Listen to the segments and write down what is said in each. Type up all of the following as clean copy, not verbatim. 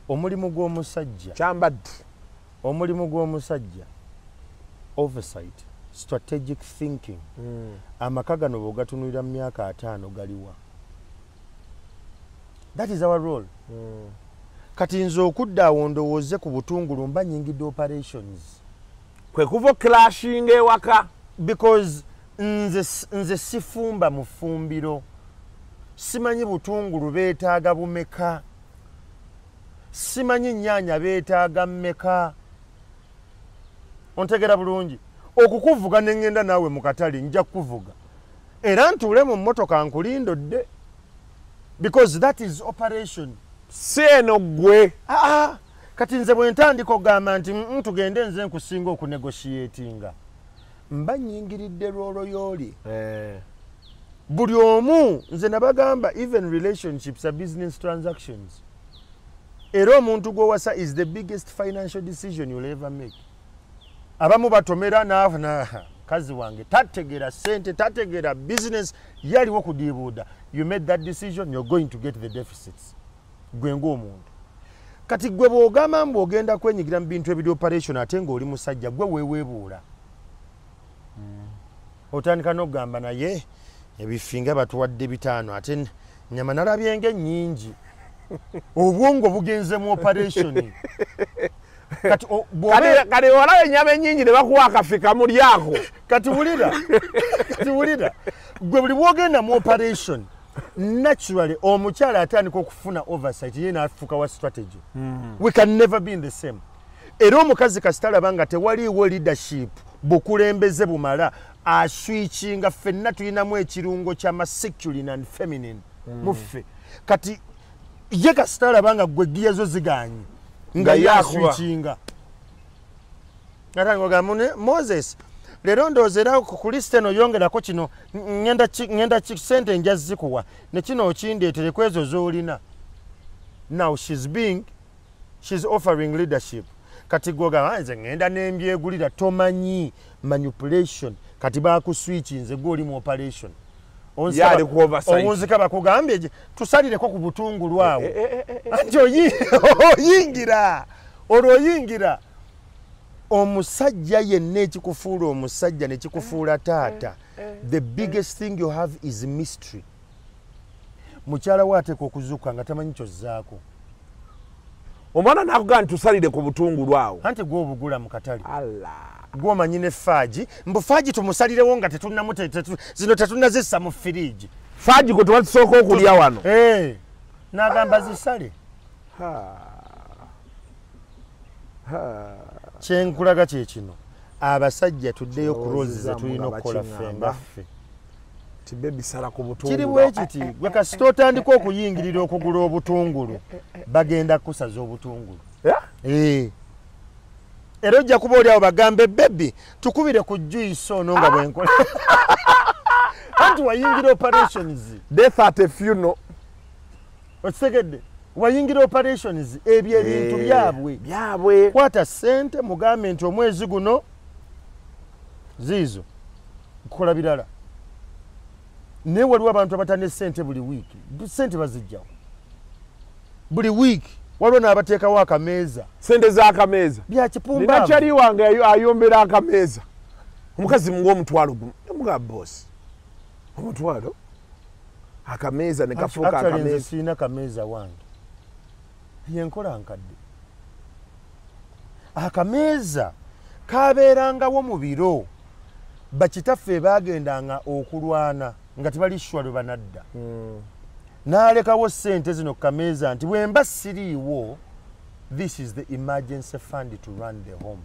Omulimu gw'omusajja Kyambadde. Omulimu gw'omusajja, oversight, strategic thinking. Amaka gano bw'ogatunulira mu myaka 50 galiwa? That is our role. Kati nze okudda awo ndowooze ku butungulu, mba nyingidde operations. Kwe kuva oclashinga ewaka. Because nze sifumba mu ffumbiro, simanyi butungulu beetaaga bumeka, simanyi nnyaanya beetaaga mmeka. Ontegera bulungi? Okukuvuga ne ŋŋenda naawe mu katale, nja kukuvuga era ntuule mu mmotoka nkulindodde, because that is operation. Si eno ggwe. Aa, kati nze bwe ntandika okugamba nti, tugende, nze nkusinga okunegotiatinga, mba nnyingiridde role yooli." Buli omu, nze nabagamba, even relationships are business transactions. Era omuntu gw'owasa is the biggest financial decision you'll ever make. Abamu batomera naafuna kazi wange tategeera sente, tategeera business, yaliwo kudiibuuda. You made that decision, you're going to get the deficits gwe ng'omuntu. Kati gwe bw'ogamba mbu ogenda kwenyigira mu bintu ebiri operation ate ng'oli musajja, gwe weeweebuula, otandika n'okugamba, "Naye ebifinga batuwadde 500, ate nyama nalabye ennyingi." Obwongo bugenze mu operation. Kati Kale olaba ennyama ennyingi ne bakuwa akafi kamulyako. Kati wulira, kati wulira gwe, buli bwogenda mu operation, naturally omukyala atandika okufuna oversight, ye n'afuuka wa strategy. We can never be in the same. Era omukazi kasita alaba nga tewaliiwo leadership, bukulembeze bumala, aswitchinga. Ffenna tulinamu ekirungo kya masculine and feminine muffe. Kati ye kasita alaba nga gwe gear zo ziganye, nga Nga ye ye akuba. aswitchinga, atandika ogamba, "Moses, leero ndowooza era ku lisiti eno yongerako kino, ŋŋenda sente nja zikuwa, ne kino okindeetere ku ezo z'olina." Now she's offering leadership. Kati gwogamba, "Nze ŋŋenda nembyegulira." Tomanyi manipulation. Kati bakuswitchinze, gwe oli mu operation. Ye ali ku oversight. Owunzika bakugambye, "Tusalireko ku butungulu awo." Anti oyingira olwo, oyingira omusajja yenna. Ekikufuula omusajja nekikufuula taata, the biggest thing you have is mystery. Mukyala we ateeka okuzuuka nga tamanyi kyozzaako. Omwana nakugamba nti, "Tusalire ku butungulu awo." Anti gwe obugula mu katale. Allah. Gwomanyi ne faaji, mbu faaji tumusalirewo nga zino tetunnazissa mu firiigi. Faaji gwe tuba tusooka okulya wano. Eh, n'agamba zisale. Kyenkulaga kyekino, abasajja tuddeyo ku roles ze tulina okukola ffe nga ffe. Ti baby, sala ku butungulu. Kiri bwe kiti: gwe kasita otandika okuyingirira okugula obutungulu, bagenda kusaza obutungulu. Yeah? Eh. Era ojja kuba oli awo bagambe, "Baby, tukubire ku juice ono," nga bwenkola, anti wayingira operations. Death at a funeral. Okitegedde? Wayingira operations. Ebyo ebintu byabwe. Byabwe. Kwata ssente, mugambe nti omwezi guno ziizo, nkukola birala. Naye waliwo abantu abatana essente buli wiiki, sente bazijjawo buli wiiki. Waliwo n'abateekawo akameeza. Sente z'akameeza. Byakipumba. Nina kyali wange ayombera akameeza, omukazi muwa 10,000. Nemuga, "Bosi, 10,000 akameeza?" Ne kafuuka Actually, nze akameeza. Sirina kameeza wange, yenkola nkadde. Akameeza kabeerangawo mu biro bakitaffe bagendanga okulwana nga tebali sure lwe banadda, n'alekawo ssente zino ku kameeza nti bwe mba siriiwo, this is the emergency fund to run the home.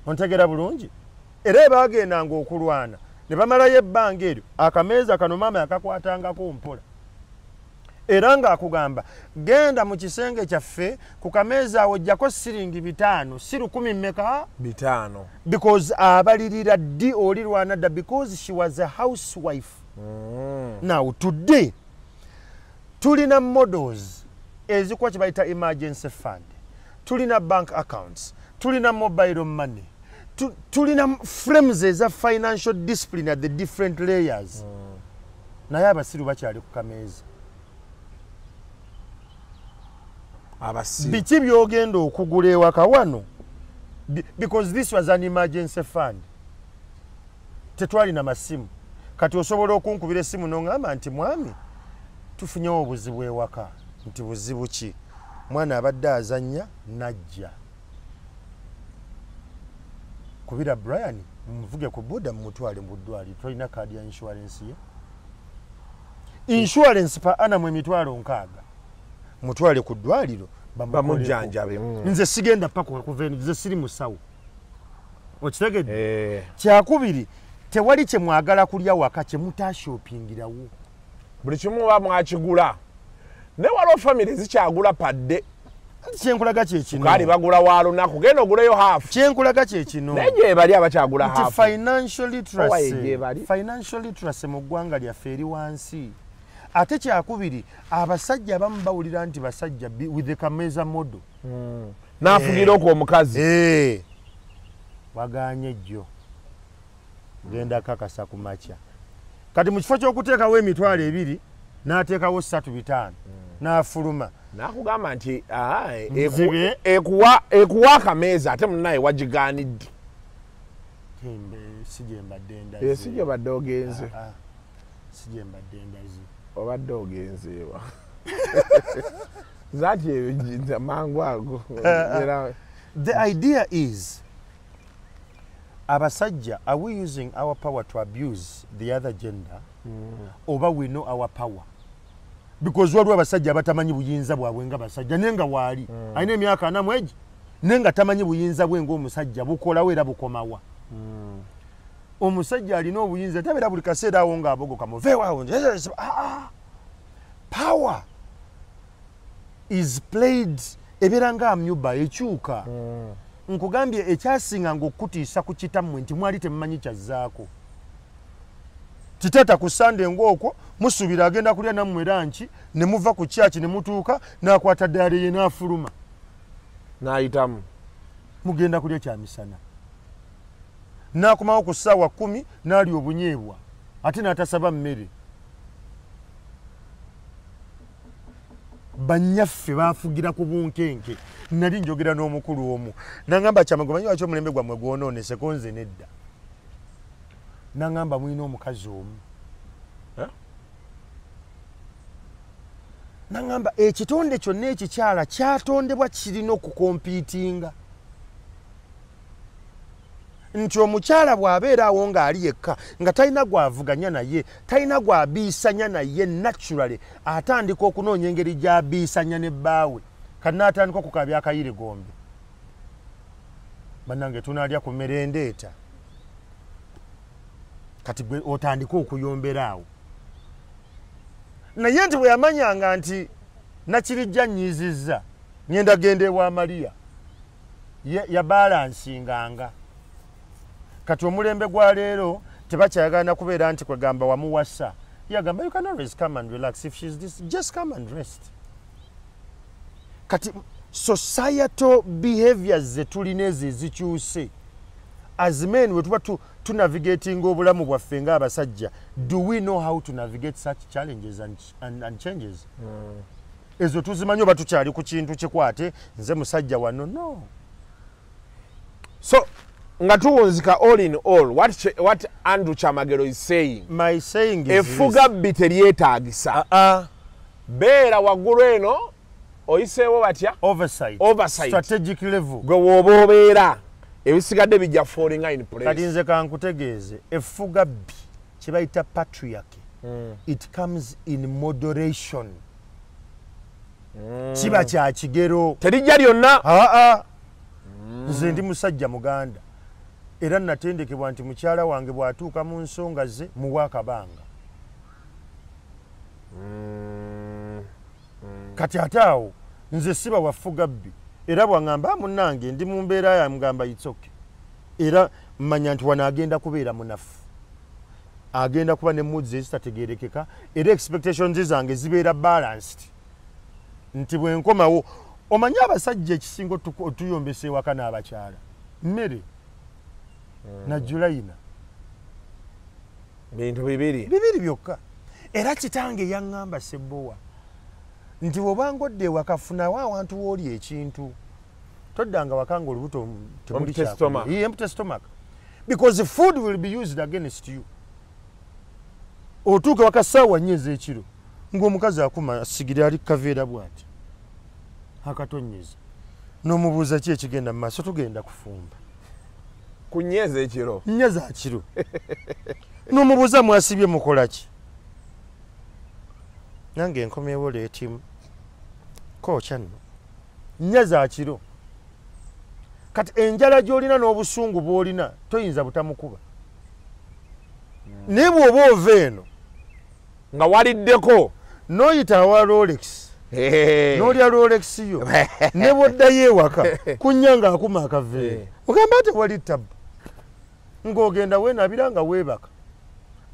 Ontegera bulungi? Era bagendanga okulwana ne bamalayo ebbanga eryo, akameeza kano maama yakakwatangako mpola, era ng'akugamba, "Genda mu kisenge kyaffe ku kameeza awo, ojjako siringi 5, si lukumi mmeka?" 5. Because abalirira ddi olirwana dda, because she was a housewife. Now today tulina models ezikuwa kye bayita emergency fund, tulina bank accounts, tulina mobile money, tulina frames eza financial discipline at the different layers, naye abasiru bakyali ku kameeza. Abasiru. Biki byogenda okugula ewaka wano? Because this was an emergency fund. Tetwalina masimu. Kati osobola okunkubira essimu n'oŋŋamba nti mwami tufunyewo obuzibu ewaka. Nti buzibu ki? Mwana abadde azannya najja. Kubira Brian muvuge ku boda mumutwale mu ddwaliro. Tolina kaadi ya insurance ye? Insurance pa ana mu 60,000. Mutwale ku ddwaliro bamujjanjabe. Nze sigenda paka kuva eno, nze siri musawo. Okitegedde? Kyakubiri, tewali kye mwagala kulya waka kye mutashopingirawo. Buli kimu oba mwakigula. Naye waliwo famire zikyagula padde. Kyenkulaga kye kino. Sukaali bagula wa lunaku, genda oguleyo half. Kyenkulaga kye kino. Naye gye bali abakyagula half. Financial literacy. Financial literacy mu ggwanga lyaffe eri wansi. Ate kyakubiri, abasajja abamu bawulira nti basajja with the kameza model. N'afugira okwo omukazi. Wagaanye jjo. Genda kakasa ku makya. Kati mu kifo ky'okuteekawo 20,000 n'ateekawo 3,500 n'afuluma. Nakugamba nti ekuwa akameeza ate munnaye wagigaanidde. Si gye mbadde ndaze. Si gye badde ogenze. Si gye mbadde ndaze. Obadde ogenzeewa. Zaati ebyo mangu ago. The idea is, abasajja, are we using our power to abuse the other gender? Oba we know our power? Because waliwo abasajja abatamanyi buyinza bwabwe nga basajja, naye nga waali. Alina emyaka 40 naye nga tamanyi buyinza bwe ng'omusajja bukolawo era bukomawa. Omusajja alina obuyinza tabeera buli kaseera awo ng'abogoka muveewaawo. Power is played ebeera nga amyuba ekyuka. Nkugambye ekyasinganga okutiisa ku kitammwe nti mwali temumanyi kyazzaako. Kitata ku Sande ng'okwo musuubira agenda kulya nammwe lanki ne muva ku kyaki ne mutuuka n'akwata ddaali ye n'afuluma. N'ayitamu. Mugenda kulya kyamisana. N'akomawo ku ssaawa 10 n'alya obunyeebwa ate n'atasaba mmere. Bannyaffe baafugira ku bunkenke. Nali njogera n'omukulu omu. N'angamba Kyamagero manyi lwaki omulembe gwammwe gwonooneseko nze nedda. N'angamba mulina omukazi omu. N'angamba ekitonde kyonna ekikyala kyatondebwa kirina okukompiitinga. Nti omukyala bw'abeera awo ng'ali yekka nga talina gw'avuganya naye, talina gw'abiisanya naye naturally, atandika okunoonya engeri gy'abiisanya ne bbaawe. Kati n'atandika okukaabya akayirigombe. Bannange tunaalya ku mmere endeeta. Kati gwe otandika okuyombera awo. Naye nti bwe yamanyanga nti nakirijja nnyiizizza, ngenda genda ewa Maria. Yabalansinganga. Kati omulembe gwa leero tebakyayagala kubeera nti kwegamba wamuwasa. Yagamba you can always come and relax if she's this, just come and rest. Kati societal behaviors ze tulina ezo ezikyuse. As men we tuba tu navigating obulamu bwaffe ng'abasajja, do we know how to navigate such challenges and changes? Ezo tuzimanyi oba tukyali ku kintu kikwate nze musajja wano? No. So nga tuwunzika all in all, what Andrew Kyamagero is saying, my saying is efuga bbi teryetaagisa. Beera waggulu eno oyiseewo batya? Oversight. Strategic level. Gwe w'oba obeera ebisigadde bijja falling in place. Kati nze kankutegeeze, efuga bbi kye bayita patriarchy. It comes in moderation. Kiba kya kigero. Terijja lyonna. Nze ndi musajja Muganda. Era natendekebwa nti mukyala wange bw'atuuka mu nsonga ze muwa akabanga. Kati ate awo nze siba wafuga bbi. Era bw'aŋŋamba munnange ndi mu mbeera ya mugamba it's okay. Era mmanya nti wano agenda kubeera munafu. Agenda kuba ne moods ezitategeerekeka era expectations zange zibeera balanced. Nti bwe nkomawo omanyi abasajja ekisinga otuyombesa ewaka n'abakyala mmere na Julayina. Bintu bibiri. Bibiri byokka. Era kitange yaŋŋamba Ssebowa Nti bw'obanga odda ewaka, funawo awantu wooli ekintu. Toddanga waka nga olubuto temuli. Empty stomach. Kyakulya. Empty stomach, because food will be used against you. Otuuka waka ssaawa 4 ez'ekiro, ng'omukazi akuma sigiri, ali kaveera bw'ati akatonyeza, n'omubuuza ki ekigenda mu maaso. Tugenda kufumba. Ku 4 ez'ekiro? 4 za kiro. N'omubuuza, mwasibye mukola ki? Nange nkomyewo leetimu kookya nno. 4 za kiro. Kati enjala gy'olina n'obusungu bw'olina, toyinza butamukuba. Naye bw'oba ova eno nga waliddeko, n'oyita awa Rolex, n'olya Rolex yo, ne bw'oddayo ewaka kunya ng'akuma akaveera, ogamba tewali tabu, ng'ogenda weenabira nga weebaka,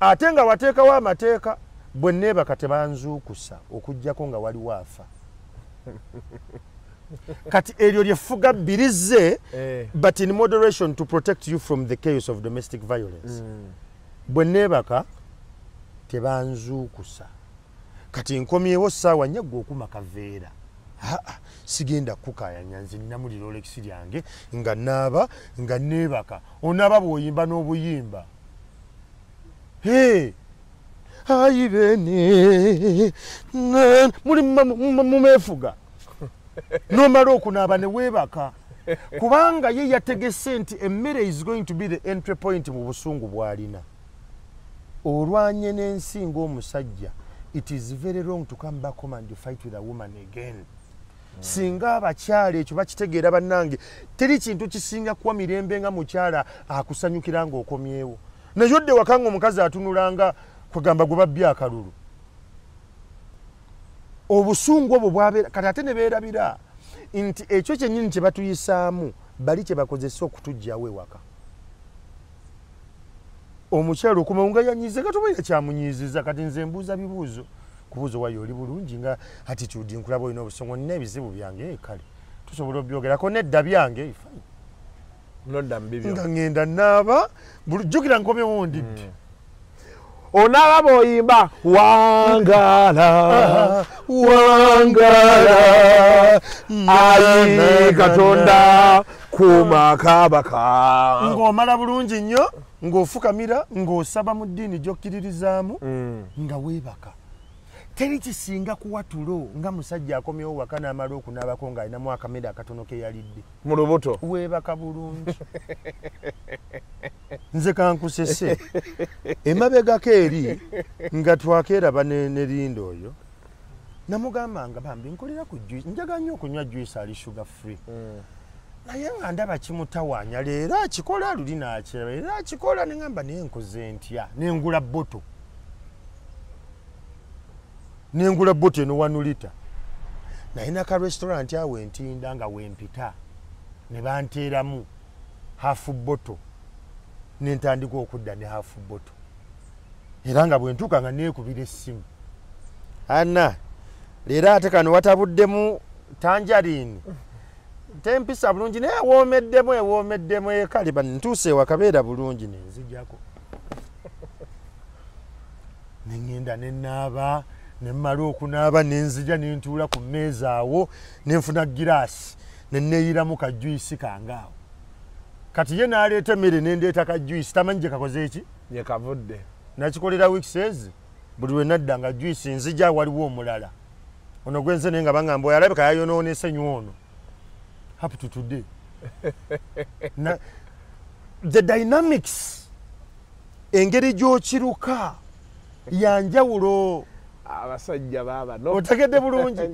ate nga wateekawo amateeka: bwe neebaka tebanzuukusa okugjako nga waliwo afa. Kati eryo lyefuga bbirize, but in moderation, to protect you from the chaos of domestic violence. Bwe neebaka tebanzuukusa. Kati nkomyewo ssaawa 4, gwe okuma kaveera. Aa, sigenda kukayanya, nze nnamuli Rolex lyange nga naaba nga neebaka. Onaaba bw'oyimba n'obuyimba. Hey! Ayi bene muli mumeefuga, nomala okunaaba ne weebaka, kubanga ye yategese nti emmere is going to be the entry point mu busungu bw'alina. Olwanye n'ensi ng'omusajja, it is very wrong to come back home and you fight with a woman again. Singa abakyala ekyo bakitegeera, bannange, teri kintu kisinga kuwa mirembe nga mukyala akusanyukira ng'okomyewo. Naye odde waka nga omukazi atunulanga kwegamba gwe babbye akalulu, obusungu obwo bwabeera. Kati ate ne beerabira nti ekyo kyennyini kye batuyisaamu bali kye bakozesa okutuggyawo ewaka. Omukyala okumawo nga yanyiize, katubaire kyamunyiiziza. Kati nze mbuuza bibuuzo, kubuuza wayo oli bulungi, nga attitude nkulaba olina obusungu, nina ebizibu byange. Kale tusobola obyogerako nedda byange. Fine. Nodda mu bibyo. Nga ŋŋenda naaba, jjukira nkomyewo ndidde. Onaaba bw'oyimba wangala wangala ayi Katonda kuuma kabaka. Ng'omala bulungi nnyo, ng'ofukamira, ng'osaba mu ddiini gy'okkiririzaamu, nga weebaka. Teri kisinga kuwa tulo nga musajja akomyewo waka n'amala okunaabako ng'alinamu akamere akatono ke yalidde mu lubuto. Weebaka bulungi. Nze kankusese, emabegako eri nga twakeeraba ne Linda oyo, namugamba nga bambi nkolera ku juice, njaga nnyo okunywa juice ali sugar free. Naye nga ndaba kimutawaanya, leero akikola, luli n'akiraba, era akikola. Neŋamba, naye nkoze ntya? Nengula bottle, nengula bottle eno 1 litre. Naye naka restaurant awo entinda nga wempita ne banteeramu half bottle, nentandika okudda ne half bottle. Era nga bwe ntuuka nga neekubira essimu, ana leero ate kano watabuddemu tangerine, tempisa bulungi, naye ewoomeddemu, ewoomeddemu. Ekale ntuuse ewakabeera bulungi, nenzijako neŋŋenda nenaaba, nemmala okunaaba nenzija nentuula ku mmeeza awo, nenfuna giraasi neneeyiramu ka juice kange awo. Kati ye n'aleeta emmere, nendeeta ka juice, tamanyi gye kakoze eki. Gye kavudde. Nakikolera weeks ezi, buli lwe nadda nga juice nzija, waliwo omulala ono gwenze, naye nga baŋŋamba oyo alabika yayonoonese nnyo ono. Up to today na, the dynamics, engeri gy'okiruka yanjawulo. Abasajja baabano. Otegedde bulungi.